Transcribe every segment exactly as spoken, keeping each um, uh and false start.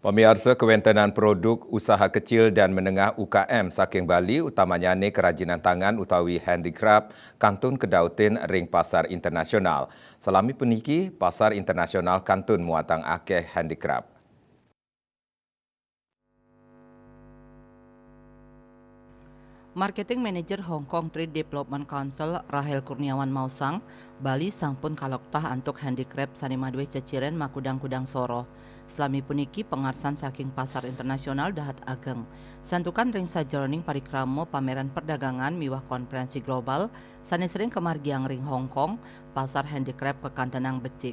Pamiarsa, kewéntenan produk usaha kecil dan menengah, U K M, saking Bali, utamanyane kerajinan tangan utawi handicraft, kantun kedautin ring pasar internasional. Salami puniki, pasar internasional kantun muatang akeh handicraft. Marketing Manager Hong Kong Trade Development Council, Rahel Kurniawan maosang, Bali sampun kaloktah antuk handicraft sane maduwe ceciren makudang-kudang soroh. Salami puniki pangarsan saking pasar internasional dahat ageng. Santukan ring sajeroning parikrama pameran perdagangan miwah konferensi global sane sering kamargiang ring Hong Kong, pasar handicraft kakantenang becik.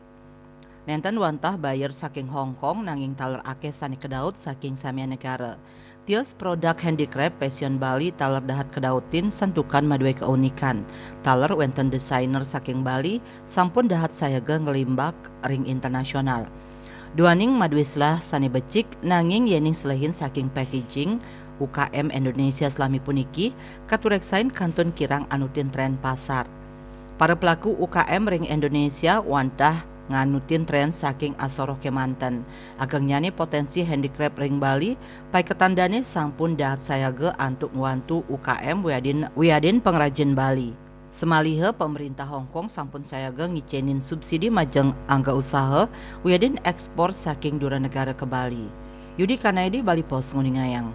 Nenten wantah buyer saking Hong Kong, nanging taler akeh sane kedaut saking samian negara. Tios produk handicraft fashion Bali taler dahat kedautin santukan maduwe keunikan. Taler wenten desainer saking Bali sampun dahat sayaga nglimbak ring internasional. Duaning maduwe selah sane becik, nanging yening selehin saking packaging, U K M Indonesia salami puniki katureksain kantun kirang anutin tren pasar. Para pelaku U K M ring Indonesia wantah nganutin tren saking asoroh kemanten. Agengnyane potensi handicraft ring Bali, paiketan dane sampun dahat sayaga antuk ngwantu U K M wiadin, wiadin pangrajin Bali. Samaliha, pamerintah Hong Kong sampun sayaga ngicenin subsidi majeng angga usaha wiadin ekspor saking dura negara ka Bali. Yudi Kanaedi, Bali Post, nguningayang.